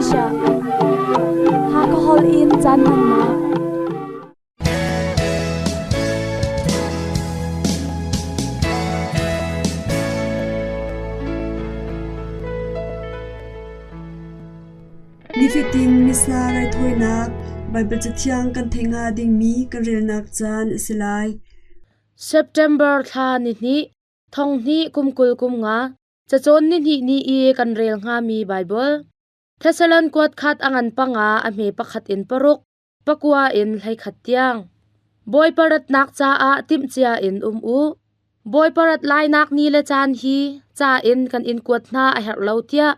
Asia. Hakha holh in caan hmannak. Nifatin Missa raithawinak Baibal Cathiang kan theih hnga dingmi kan relnak caan a si lai. September thla ni hnih, thong hnih kum 20 kum nga, cacawn ni hnih ni i kan rel hngami Baibal. Thesalon kuat khat a ngan panga a hme pakhat in paruk, pakua in hleikhat tiang. Bawipa ratnak caah timhcia in um u. Bawipa rat lainak ni le caan hi ca in kan in kuat hna a herh lo tiah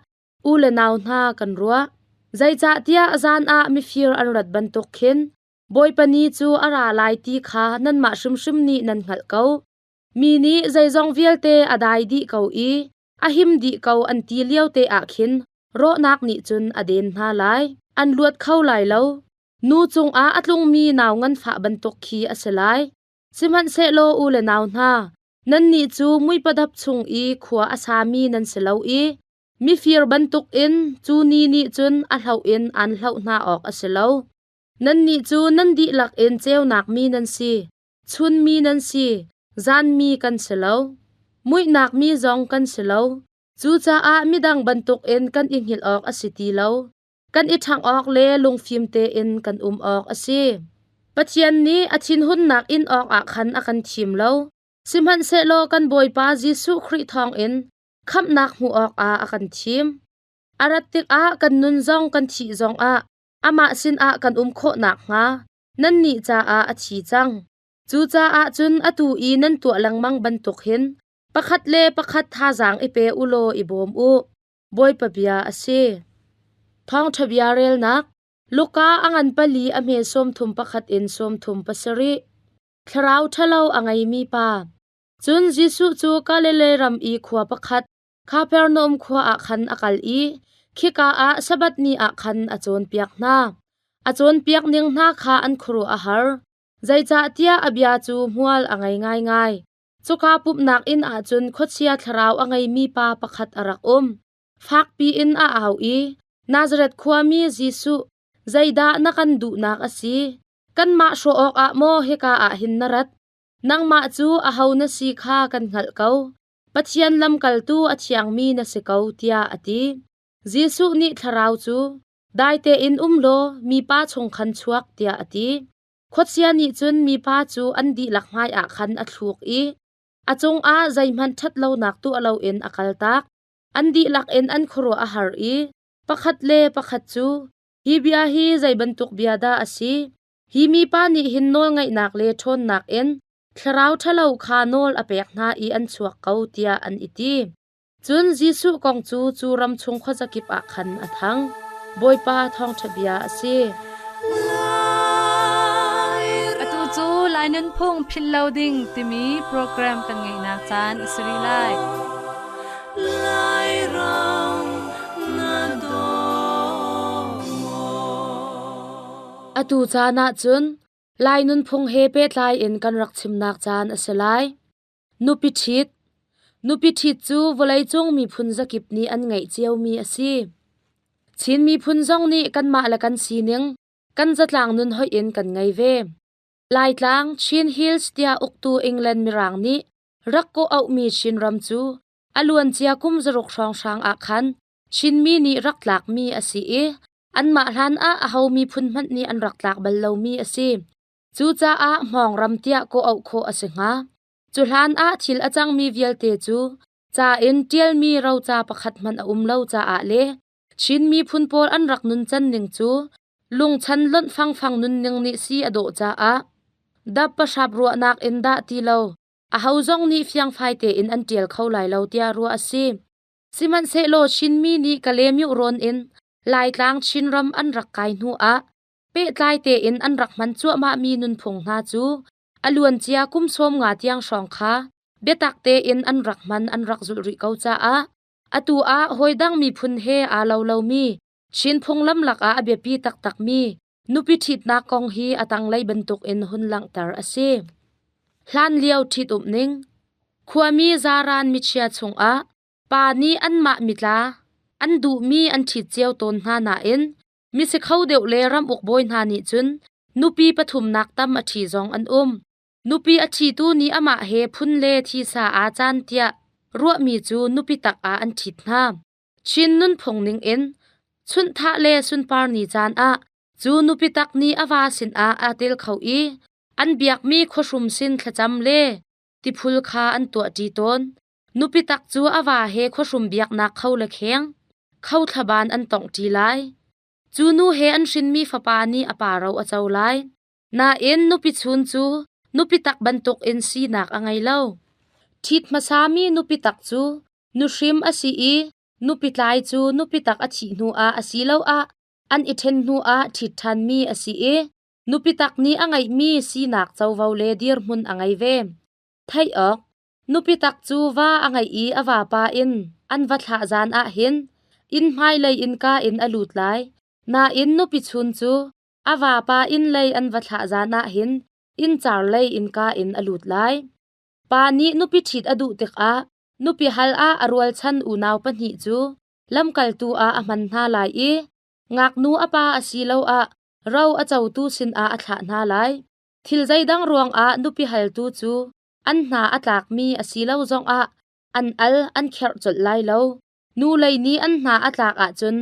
u le nau hna kan ruah. Zeicahtiah zan ah mifir an rat bantuk khin Bawipa ni cu a ra lai ti kha nanmah hrimhrim nih nan hngalh ko. Mi nih zeizong vialte a dai dih ko i a him dih ko an ti lio te ah khin rawhnak nih cun a den hna lai. An luat kho lai lo. Nu cungah a tlungmi nau nganfah bantuk khi a si lai. Sihmanhsehlaw u le nau hna, nannih cu muipadap chung i khua a sami nan si lo i mifir bantukin cu ni nih cun a hloh in aan hloh hna awk a si lo. Nannih cu nan dihlak in ceunak mi nan si, chun mi nan si, zan mi kan si lo. Muihnak mi zong kan si lo. Cucaah midang bantukin kan i hngilh awk a si ti lo. Kan i ṭhangh awk le lungfim tein kan um awk a si. Pathian nih a thinhunnak in awkah khan a kan thim lo. Sihmanhsehlaw kan Bawipa Jesuh Khrih thawngin khamhnak hmuh awkah a kan thim. A rat tikah kan nun zong kan thih zongah amah sinah kan um khawh nakhnga nannih caah a thi cang. Cucaah cun atu i nan tuah lengmang bantuk hin pakhat le pakhat thazaang i pe u law i bawm u. Bawipa bia a si. Thawngṭha bia relnak Luka a ngan pali a hme 31 in 37. Thlarau ṭhalo a ngeimi pa. Cun Jesuh cu Galilee ram i khua pakhat Kapernaum khua ah khan a kal i khika ah Sabbath ni ah khan a cawnpiak hna. A cawnpiak ning hna kha an khuaruah a har, zeicahtiah a bia cu hmual a ngei ngaingai. Cuka pumhnak inn ah cun khuachia thlarau a ngeimi pa pakhat a rak um. Fakpi in a au i, Nazareth khuami Jesuh, zeidah na kan duhnak a si? Kanmah hrawh awkah maw hika ah hin na rat? Nangmah cu aho na si kha kan hngalh ko. Pathian lamkaltu a thiangmi na si ko, tiah a ti. Jesuh nih thlarau cu, Dai tein um law mipa chung khan chuak, tiah a ti. Khuachia nih cun mipa cu an dihlak hmaiah khan a thluk i a cungah zeihmanh ṭhat lonak tuah loin a kaltak. An dihlak in an khuaruah a har i pakhat le pakhat cu, Hi bia hi zei bantuk bia dah a si? Hi mipa nih hin nawlngaihnak le ṭhawnnak in thlarau ṭhalo kha nawl a pek hna i an chuak ko, tiah an i ti. Cun Jesuh kong cu cu ram chung khuazakip ah khan a thang. Bawipa thawngṭha bia a si. Atu cu Lai Nunphung Philh Lo Ding timi program kan ngeihnak caan a si rih lai. Atu caan ah cun Lai nunphung he pehtlai in kan rak chimnak caan a si lai. Nupi ṭhit. Nupi ṭhit cu vawleicung miphun zakip nih an ngeih ciomi a si. Chin miphun zong nih kanmah le kan sining, kan zatlang nun hoih in kan ngei ve. Laitlang Chin Hills tiah uktu England Mirang nih rak kawh auhmi Chinram cu a luancia kum zaruk hrawnghrang ah khan Chinmi nih rak tlakmi a si i anmah hlan ah aho miphun hmanh nih an rak tlak bal lomi a si. Cucaah hmawng ram tiah kawh auh khawh a si hnga. Cu hlan ah thil a cangmi vialte cu ca in ṭialmi roca pakhat hmanh a um lo caah le Chin miphun pawl an rak nuncan ning cu lungchan lonh fangfang nunning nih si a dawh caah dap pahrap ruahnak in dah ti lo aho zong nih fiangfai tein an ṭial kho lai lo tiah ruah a si. Sihmanhsehlaw Chinmi nih Kalaymyo rawn in Laitlang Chinram an rak kai hnu ah pehtlai tein an rak hman cuahmahmi nunphung hna cu a luancia kum 50 tiang hrawng kha biatak tein an rak hman an rak zulh rih ko caah atu ah hawidang miphun he aa lo lomi Chin phunglam lakah a biapi taktakmi nupi ṭhitnak kong hi a tanglei bantukin hun langhter a si. Hlanlio ṭhitumh ning Khuami zaran michia chungah pa nih anmah mitla An duhmi an ṭhit cio tawn hna nain misikho deuh le ramuk bawi hna nih cun nupi pathumnak tam a ṭhi zong an um. Nupi a ṭhitu nih amah he phun le thisa aa caan tiah ruahmi cu nupi tak ah an ṭhit hna. Chin nunphung ningin chunhthah le sunpar ni caan ah cu nupi tak nih a va sinah aa tel kho i an biakmi khuahrum sin thlacam le tiphul kha an tuahṭi tawn. Nupi tak cu a va he khuahrum biaknak kho le kheng, kho thlaban an tonghṭi lai. Cu nu he an hrinmi fapa nih a pa ro a co lai. Nain nupi chun cu nupi tak bantukin sinak a ngei lo. Ṭhit hmasami nupi tak cu nuhrim a si i nupi tlai cu nupi tak a thih hnuah asiloah an i ṭhen hnuah ṭhit ṭhanmi a si i nupi tak nih a ngeihmi sinak covo le dirhmun a ngei ve. Theih awk, nupi tak cu va a ngeih i a vapa in an va thlah zan ah hin inn hmailei innka in a lut lai. Nain nupi chun cu a vapa inn lei an va thlah zan ah hin inncar lei innka in a lut lai. Pa nih nupi ṭhit a duh tikah nupi hal ah a rualchan unau pahnih cu lamkaltu ah a hman hna lai i ngaknu a pa asiloah ro a cotu sinah a thlah hna lai. Thil zeidang ruangah nupi haltu cu an hna a tlakmi a si lo zongah an al an kherh colh lai lo. Nu lei nih an hna a tlak ahcun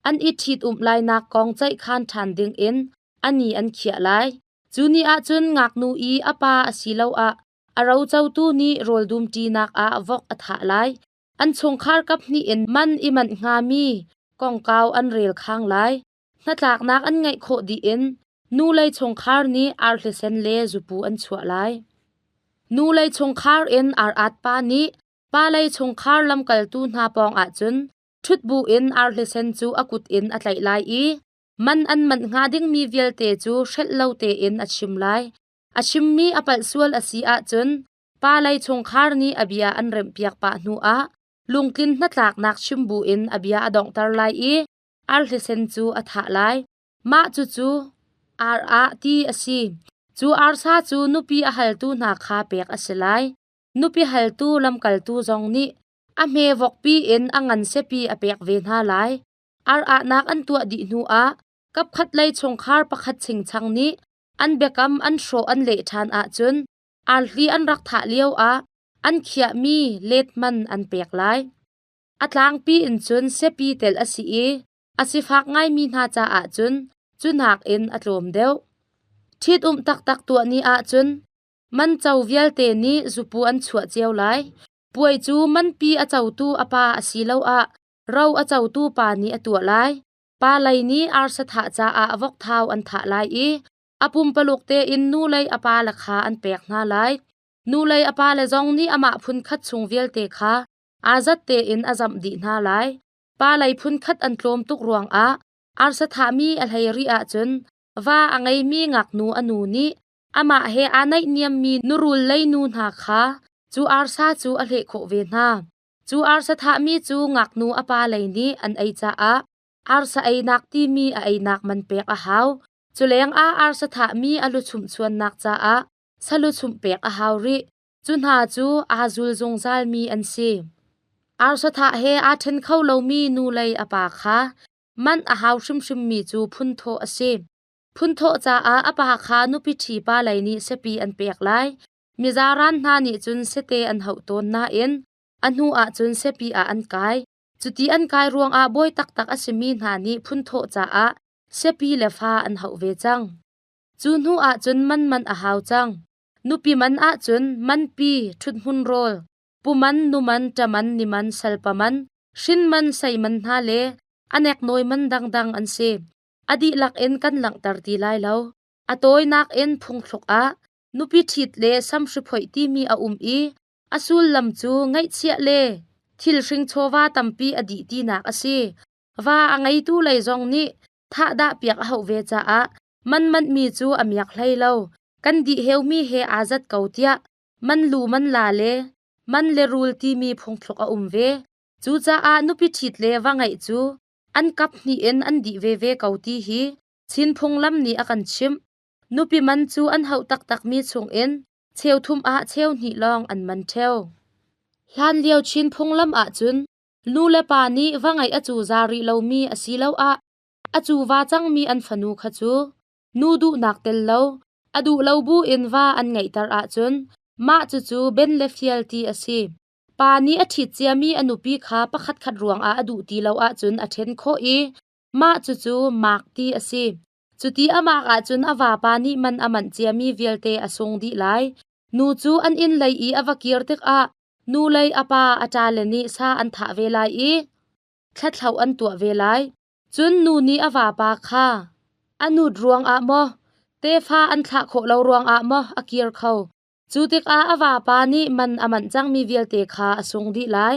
an i ṭhitumh lainak kong ceihkhan ṭhan dingin a ni an khiah lai. Cu ni ahcun ngaknu i a pa asiloah a rocotu nih rawl dumṭinak ah vok a thah lai. An chungkhar kaphnih in man i manh hngami kongkau an rel khang lai. Hnatlaknak an ngeih khawh dih in nu lei chungkhar nih arhlisen le zupu an chuah lai. Nu lei chungkhar in ar-at pa nih pa lei chungkhar lamkaltu hna pawng ahcun ṭhut bu in arhlisen cu a kut in a tlaih lai i man an manh hnga dingmi vialte cu hrelh lo tein a chim lai. A chimmi a palh sual a si ahcun pa lei chungkhar nih a bia an remhpiak pah hnuah lungtlin hnatlaknak chim bu in a bia a donghter lai i arhlisen cu a thah lai. Mah cucu ar ah ti a si. Cu arsa cu nupi a haltu hna kha pek a si lai. Nupi haltu lamkaltu zong nih a hme vokpi in a ngan siapi a pek ve hna lai. Ar ahnak an tuah dih hnuah kapkhat lei chungkhar pakhat chingchang nih an biakam an hrawh an leh ṭhan ahcun arhli an rak thah lioah an khiahmi let man an pek lai. A tlangpi in cun siapi telh a si i a sifak ngaimi hna caah cun cu nakin a tlawm deuh. Ṭhitumh taktak tuah ni ahcun man co vialte nih zupu an chuah cio lai. Puai cu manpi a cotu a pa asiloah ro a cotu pa nih a tuah lai. Pa lei nih arsa thah caah vokthau an thah lai i a pumpaluk tein nu lei a pale kha an pek hna lai. Nu lei a pale zong nih amah phunkhat chung vialte kha aa zat tein a zamh dih hna lai. Pa lei phunkhat an tlawm tuk ruangah arsa thahmi a hlei rih ahcun va a ngeimi ngaknu a nu nih amah he aa naihniammi nurul lei nu hna kha cu arsa cu a hleh khawh ve hna. Cu arsa thahmi cu ngaknu a pa lei nih an ei caah arsa einak timi a einak man pek a hau. Cu lengah arsa thahmi a luchumh chuannak caah saluchumh pek a hau rih. Cu hna cu aa zul zungzalmi an si. Arsa thah he aa ṭhen kho lomi nu lei a pa kha manh a hau hrimhrimmi cu phunthawh a si. Phunthawh caah a pa kha nupi ṭhi pa lei nih siapi an pek lai. Mizaran hna nih cun sete an hauh tawn nain a hnu ah cun siapi ah an kai. Cuti an kai ruangah bawi taktak a simi hna nih phunthawh caah siapi le fa an hauh ve cang. Cu hnu ah cun man man a hau cang. Nupi man ahcun manpi, ṭhuthmun rawl, puman, numan, ṭaman, niman, salpaman, hrinman, seiman hna le a neknawi man dangdang an si. A dihlak in kan langhter ti lai lo. A tawinak in phungthluk ah nupi ṭhit le samhri phoih timi a um i a sullam cu ngaihchiah le thil hring chawva tampi a dih tinak a si. Va a ngeitu lei zong nih thahdah piak a hauh ve caah man manhmi cu a miak hlei lo. Kan dih heumi he aa zat ko tiah man lu man la le man le rul timi phungthluk a um ve. Cucaah nupi ṭhit le va ngeih cu an kap hnih in an dih veve ko ti hi Chin phunglam nih a kan chimh. Nupi man cu an hauh taktakmi chungin cheu thum ah cheu hnih lawng an man ṭheo. Hlanlio Chin phunglam ahcun. Nu le pa nih va ngeih a cuza rih lomi asiloah a cuva cangmi an fanu kha cu nu duhnak tel lo, a duh lo bu in va an ngeihter ahcun mah cucu ben le fial ti a si. Pa nih a ṭhit ciami a nupi kha pakhatkhat ruangah a duh ti lo ahcun a ṭhen khawh i mah cucu maak ti a si. Cuti a maak ahcun a vapa nih man a manh ciami vialte a sung dih lai. Nu cu an inn lei i a va kir tikah nu lei a pa a ṭale nih sa an thah ve lai i thlathloh an tuah ve lai. Cun nu nih a vapa kha a nut ruangah maw, tefa an thlah khawh lo ruangah maw a kir kho. Cu tikah a vapa nih man a manh cangmi vialte kha a sung dih lai.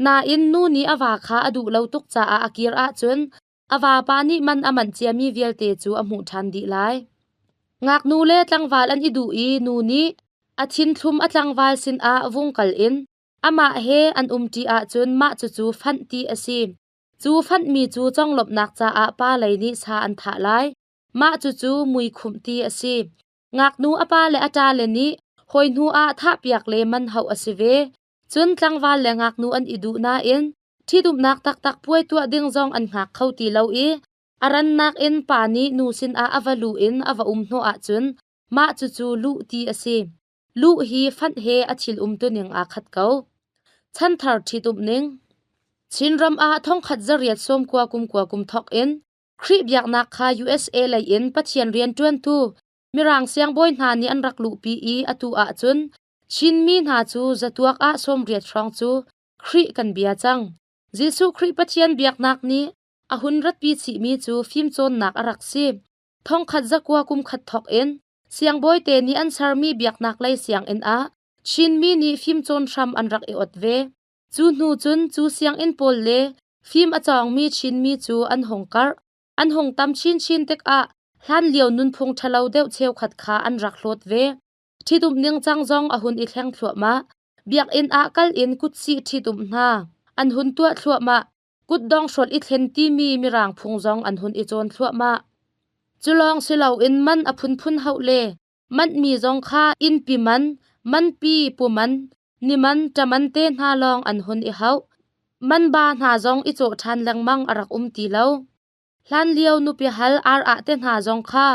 Nain nu nih a va kha a duh lo tuk caah a kir ahcun a vapa nih man a manh ciami vialte cu a hmuh ṭhan dih lai. Ngaknu le tlangval an i duh i nu nih a thinthlum a tlangval sinah vung kal in amah he an umṭi ahcun mah cucu fanh ti a si. Cu fanhmi cu conglawmhnak caah pa lei nih sa an thah lai. Mah cucu muikhumh ti a si. Ngaknu a pa le a ṭale nih hawi hnu ah thahpiak le man hauh a si ve. Cun tlangval le ngaknu an i duh nain ṭhitumnak taktak puai tuah ding zong an hngak kho ti lo i a rannak in pa nih nu sinah a va luh in a va um hnawh ahcun mah cucu luh ti a si. Luh hi fanh he a thil umtuning aa khat ko. Chanthar ṭhitumh ning Chinram ah thongkhat zariat sawmkua kumkua kum thawk in Khrih biaknak kha USA lei in Pathian rianṭuantu Mirang siangbawi hna nih an rak luhpi i atu ahcun Chinmi hna cu zatuak ah sawmriat hrawng cu Khrih kan bia cang. Jesuh Khrih Pathian biaknak nih a hun ratpi chihmi cu fimcawnnak a rak si. Thongkhat zakua kum khat thawk in siangbawi te nih an sermi biaknak lei sianginn ah Chinmi nih fimcawn hram an rak i ot ve. Cu hnu cun cu sianginn pawl le fim a cawngmi Chinmi cu an hung karh. An hung tam chinchin tikah hlanlio nunphung ṭhalo deuh cheukhat kha an rak hlawt ve. Ṭhitumh ningcang zong a hun i thleng thluahmah. Biakinn ah kal in kutsih ṭhitumh hna an hun tuah thluahmah. Kutdong hrolh i thlen timi Mirang phung zong an hun i cawn thluahmah. Cu lawng si loin man a phunphun hauh le manhmi zong kha innpi man, manpi puman, niman, ṭaman te hna lawng an hun i hauh. Man ba hna zong i cawh ṭhan lengmang a rak um ti lo. Hlanlio nupi hal ar ah te hna zong kha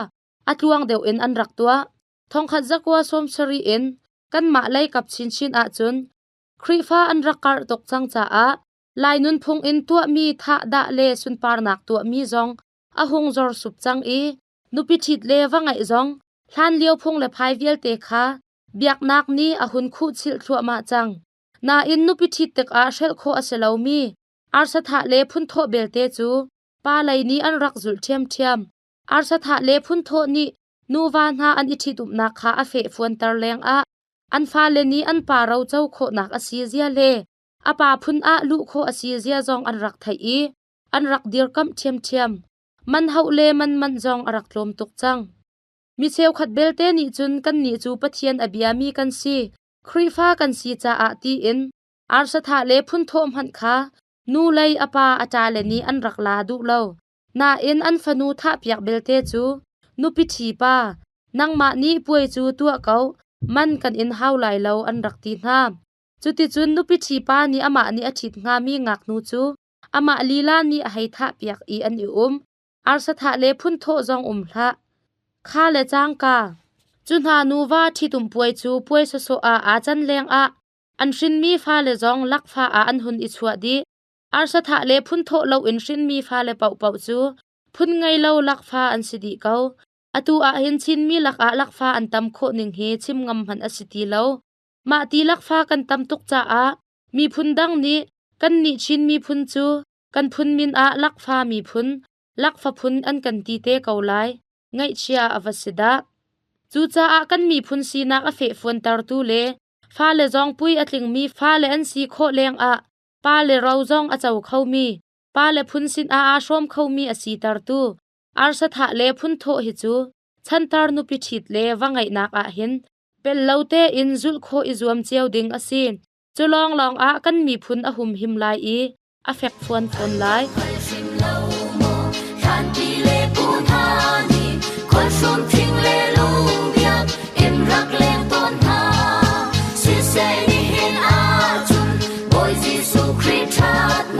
a tluang deuh in an rak tuah. Thongkhat zakua sawmsarih in kanmah lei kap chinchin ahcun Khrihfa an rak karh tuk cang caah Lai nunphung in tuahmi thahdah le sunparnak tuahmi zong a hung zor sup cang i nupi ṭhit le va ngeih zong hlanlio phung le phai vialte kha biaknak nih a hun khuhchilh thluahmah cang. Nain nupi ṭhit tikah hrelh khawh a si lomi arsathah le phunthawh belte cu pa lei nih an rak zulh ṭhiamṭhiam. Arsathah le phunthawh nih nuva hna an i ṭhitumnak kha a fehfuanter lengah an fale nih an pa roco khawhnak a si zia le a pa phun ah luh khawh a si zia zong an rak theih i an rak dirkamh ṭhiamṭhiam. Man hauh le man manh zong a rak tlawm tuk cang. Mi cheukhat belte nih cun kannih cu Pathian a biami kan si, Khrihfa kan si caah tiin arsathah le phunthawh hmanh kha nu lei a pa a ṭale nih an rak la duh lo. Nain an fanu thahpiak belte cu nupi ṭhi pa, nangmah nih puai cu tuah ko, man kan in hau lai lo an rak ti hna. Cuticun nupi ṭhi pa nih amah nih a ṭhit hngami ngaknu cu amah lila nih a hei thahpiak i an i um. Arsathah le phunthawh zong um hlah. Kha le cangka, cu hna nuva ṭhitum puai cu puai sawsawh ah aa can lengah an hrinmi fale zong lakfa ah an hun i chuah dih. Arsathah le phunthawh loin hrinmi fale paohpaoh cu phun ngei lo lakfa an si dih ko. Atu ah hin Chinmi lakah lakfa an tam khawh ning hi chim ngam hmanh a si ti lo. Mah ti lakfa kan tam tuk caah miphun dang nih kannih Chin miphun cu kan phun min ah lakfa miphun, lakfa phun an kan ti te ko lai. Ngaihchia a va si dah. Cucaah kan miphun sinak a fehfuantertu le fale zong pui a tlingmi fale an si khawh lengah pale ro zong a co khomi, pale phun sinah aa hrawm khomi a sitertu arsathah le phunthawh hi cu chantar nupi ṭhit le va ngeihnak ah hin pel lo tein zulh khawh i zuam cio ding a si. Cu lawnglawng ah kan miphun a humhim lai i a fekfuan fawn lai. Bawi Jesuh Khrih ṭhat.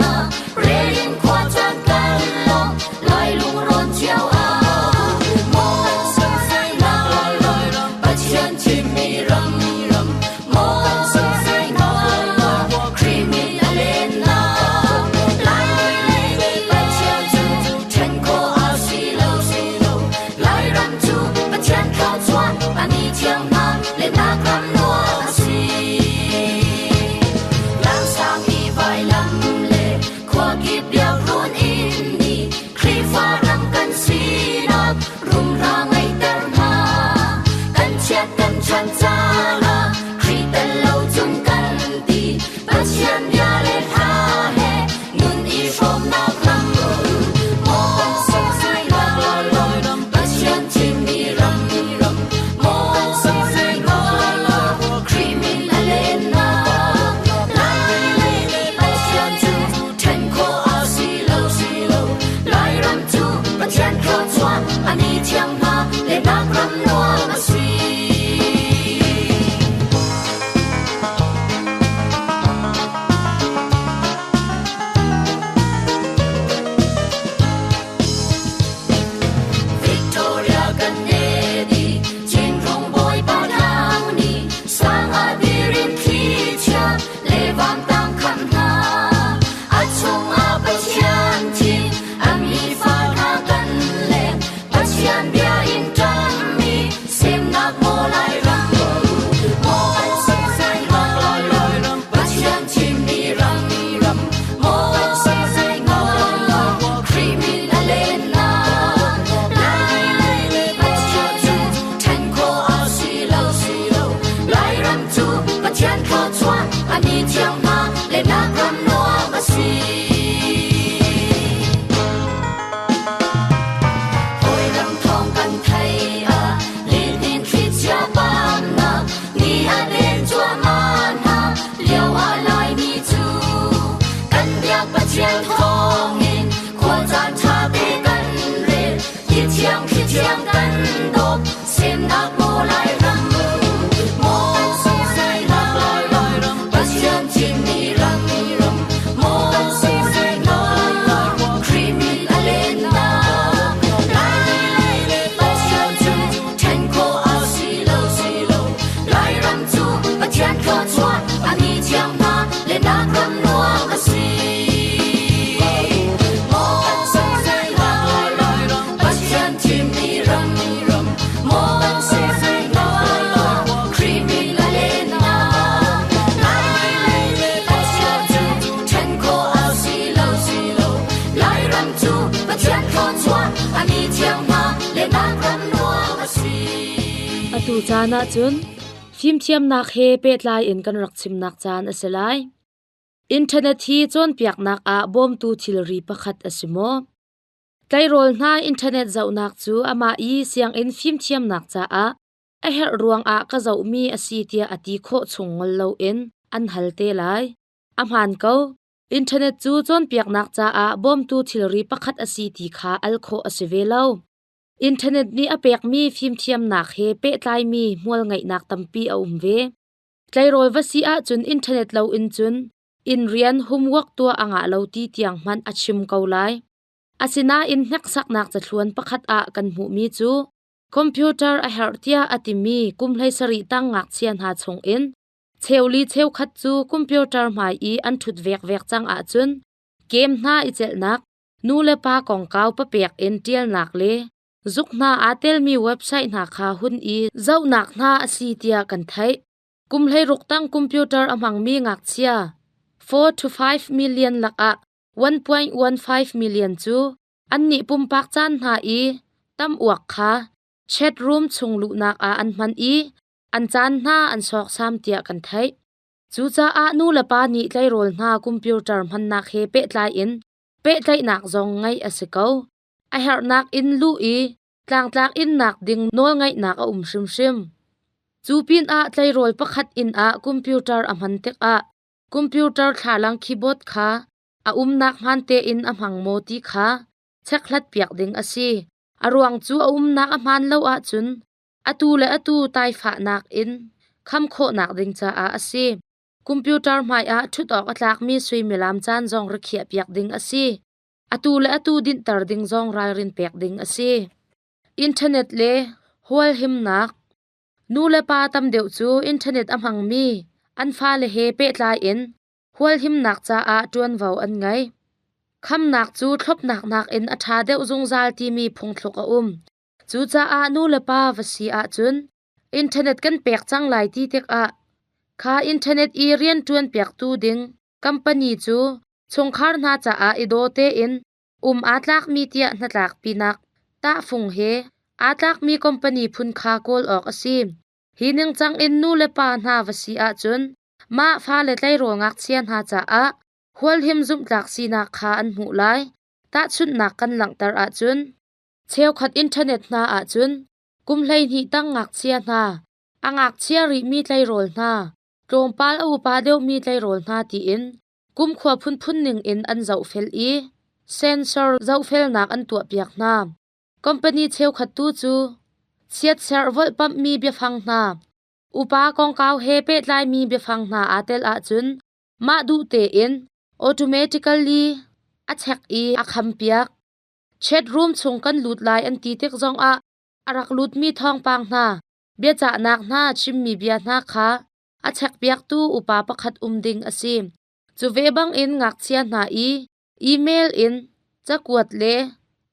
Pathian thawchuah a ni thiang hna lennak ram nuam a si. Atu caan ah cun fimthiamnak he pehtlai in kan rak chimnak caan a si lai. Internet hi cawnpiaknak ah bawmtu thilri pakhat a si maw? Tleirawl hna internet zohnak cu amah i sianginn fimthiamnak caah a herh ruangah ka zohmi a si tiah a ti khawh chung ngol loin an hal te lai. A hmaan ko. Internet cu cawnpiaknak caah bawmtu thilri pakhat a si ti kha al khawh a si ve lo. Internet nih a pekmi fimthiamnak he pehtlaimi hmualngeihnak tampi a um ve. Tleirawl va si ahcun internet loin cun inn rian homework tuah a ngah lo ti tiang hmanh a chim ko lai. Asinain hneksaknak cathluan pakhat ah kan hmuhmi cu computer a herh tiah a timi kum 17 tang ngakchia hna chungin cheuli cheukhat cu computer hmai i an ṭhut vekvek cang ahcun game hna i celhnak, nu le pa kongkau papek in ṭialnak le zuk hna aa telmi website hna kha hun i zohnak hna a si tiah kan theih. Kum 16 tang computer a hmangmi ngakchia 4 to 5 million lakah 1.15 million cu annih pumpak caan hna i tam uak kha chat room chung luhnak ah an hman i an caan hna an sawksam tiah kan theih. Cucaah nu le pa nih tleirawl hna computer hmannak he pehtlai in pehtlaihnak zong ngeih a si ko. A herhnak in luh i tlangtlak innak ding nawlngeihnak a um hrimhrim. Cu pinah tleirawl pakhat inn ah computer a hman tikah computer thlalang keyboard kha a umnak hmaan tein a hmang maw ti kha chekhlat piak ding a si. A ruang cu a umnak a hmaan lo ahcun atu le atu taifahnak in kham khawhnak ding caah a si. Computer hmaiah ṭhut awk a tlakmi suimilam caan zong rikhiah piak ding a si. Atu le atu dinhter ding zong ralrin pek ding a si. Internet le hualhimnak. Nu le pa tam deuh cu internet a hmangmi an fale he pehtlai in hualhimnak caah ṭuanvo an ngei. Khamnak cu thlopnak nakin a ṭha deuh zungzal timi phungthluk a um. Cucaah nu le pa va si ahcun internet kan pek cang lai ti tikah kha internet i rianṭuan piaktu ding company cu chungkhar hna caah i daw tein um aa tlakmi tiah hnatlakpinak tahfung he aa tlakmi company phun kha kawl awk a si. Hi ningcang in nu le pa hna va si ahcun mah fale tleirawl ngakchia hna caah hualhim zumhtlak sinak kha an hmuh lai. Tahchunhnak kan langhter ahcun cheukhat internet hna ahcun kum 12 tang ngakchia hna, a ngakchia rihmi tleirawl hna, tlawmpal a upa deuhmi tleirawl hna tiin kumkhua phunphun ning in an zohfel i sensor zohfelnak an tuahpiak hna. Company cheukhat tu cu chiatserh volhpamhmi biafang hna, upa kongkau he pehtlaimi biafang hna aa tel ahcun mah duh tein automatically a check i a khampiak. Chat room chung kan lut lai an ti tik zongah a rak lutmi thawngpang hna, biacahnak hna, chimmi bia hna kha a chekpiaktu upa pakhat um ding a si. Cu ve bangin ngakchia hna i email in cakuat le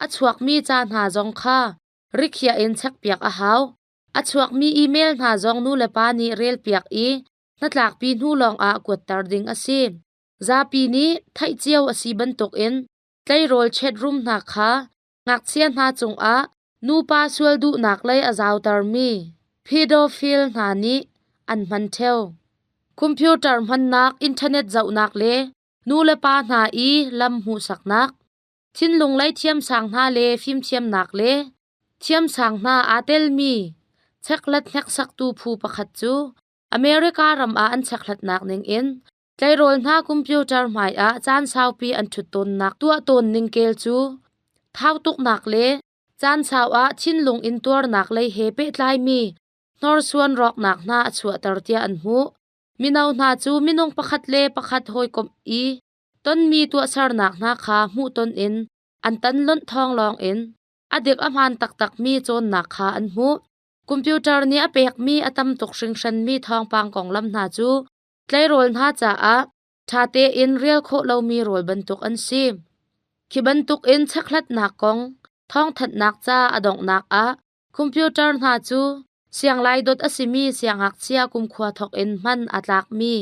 a chuakmi ca hna zong kha rikhiah in chekpiak a hau. A chuakmi email hna zong nulepa nih relpiak i hnatlakpi hnu lawngah kuatter ding a si. Zapi nih theih cio a si bantukin tleirawl chatroom hna kha ngakchia hna cungah nupa sual duhnak lei a zautermi pedophile hna nih an hman ṭheo. Computer hmannak, internet zohnak le nulepa hna i lam hmuhsaknak, thinlung lei thiamsang hna le fimthiamnak le thiamsang hna aa telmi chekhlat hneksaktu phu pakhat cu America ram ah an chekhlatnak ningin Tleirawl hna computer hmaiah caan saupi an ṭhut tawnnak tuah tawn ning kel cu thau tuknak le caan sau ah thinlung in tuarnak lei he pehtlaimi hnorsuan rawknak hna a chuahter tiah an hmuh. Mino hna cu minung pakhat le pakhat hawikomh i tonmi tuahsernak hna kha hmuhton in an tan lonh thawng lawngin a dik a hmaan taktakmi cawnnak kha an hmuh. Computer nih a pekmi a tam tuk hringhranmi thawngpang konglam hna cu Tleirawl hna caah ṭha tein rel khawh lomi rawl bantuk an si. Khi bantukin chekhlatnak kong thawngthanhnak ca a donghnak ah computer hna cu sianglai dot a simi siangngakchia kumkhua thawk in hman aa tlakmi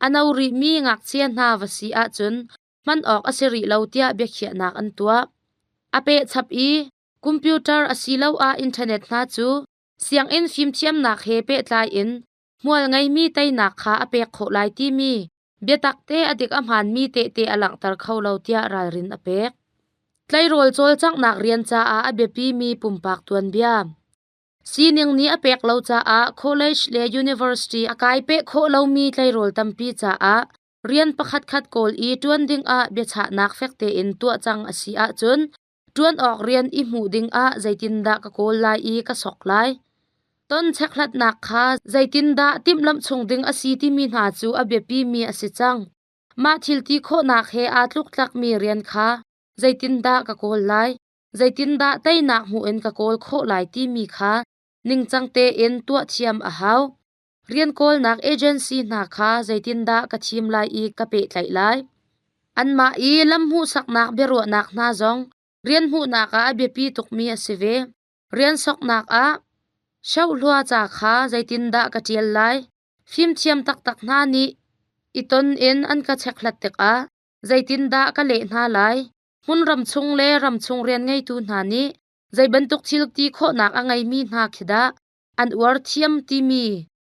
a no rihmi ngakchia hna va si ahcun hman awk a si rih lo tiah biakhiahnak an tuah. A pehchap i computer asiloah internet hna cu sianginn fimthiamnak he pehtlai in hmual ngeimi teinak kha a pek khawh lai timi biatak te a dik a hmaanmi tehte a langhter kho lo tiah ralrin a pek. Tleirawl cawlcanghnak rian caah a biapimi pumpak tuanbia. Sining nih a pek lo caah college le university a kai peh khawh lomi tleirawl tampi caah rian pakhatkhat kawl i ṭuan dingah biachahnak fek tein tuah cang a si ahcun ṭuan awk rian i hmuh dingah zeitindah ka kawl lai i ka sok lai? Ton chekhlatnak kha zeitindah timhlamh chung ding a si timi hna cu a biapimi a si cang. Mah thil ti khawhnak he aa tluktlakmi rian kha zeitindah ka kawl lai? Zeitindah teinak hmuh in ka kawl khawh lai timi kha ningcang tein tuah thiam a hau. Rian kawlnak agency hna kha zeitindah ka thim lai i ka pehtlaih lai? Anmah i lam hmuhsaknak biaruahnak hna zong rian hmuhnak ah a biapi tukmi a si ve. Rian soknak ah shohlua ca kha zeitindah ka ṭial lai? Fimthiam taktak hna nih i ton in an ka chekhlat tikah zeitindah ka leh hna lai? Hmunram chung le ramchung rian ngeitu hna nih zei bantuk thil ti khawhnak a ngeimi hna khi dah an uar thiam timi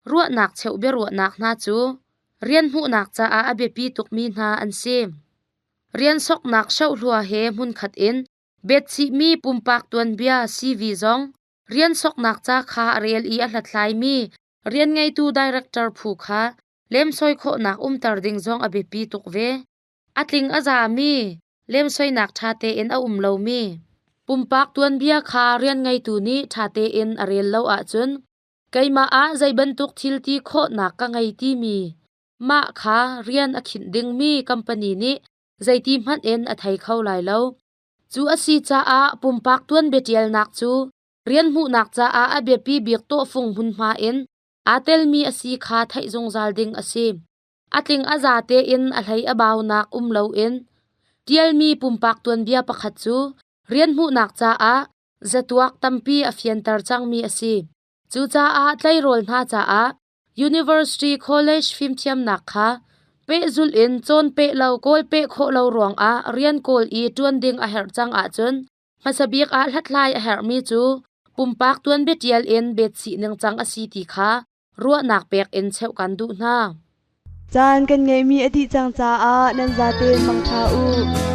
ruahnak cheuh biaruahnak hna cu rian hmuhnak caah a biapi tukmi hna an si. Rian soknak shohlua he hmunkhat in betchihmi pumpak tuanbia CV zong rian soknak ca kha a rel i a hlathlaimi rian ngeitu director phu kha lemsoi khawhnak umter ding zong a biapi tuk ve. A tling a zami, lemsoinak ṭha tein a um lomi, pumpak tuanbia kha rian ngeitu nih ṭha tein a rel lo ahcun keimah ah zei bantuk thil ti khawhnak ka ngei timi mah kha rian a khinh dingmi company nih zeiti hmanh in a thei kho lai lo. Cu a si caah pumpak tuanbia ṭialnak cu rian hmuhnak caah a biapi bik tawhfung hmunhma in aa telmi a si kha theih zungzal ding a si. A tling a za tein a hlei a baunak um loin ṭialmi pumpak tuanbia pakhat cu rian hmuhnak caah zatuak tampi a fianter cangmi a si. Cucaah tleirawl hna caah University College fimthiamnak kha pehzulh in cawn peh lo kawl peh khawh lo ruangah rian kawl i ṭuan ding a herh cang ahcun hmasa bik ah hlathlai a herhmi cu pumpak tuanbia ṭial in betchih ningcang a si ti kha ruahnak pek in cheuh kan duh hna. Caan kan ngeihmi a dih cang caah nan zaten mangṭha u.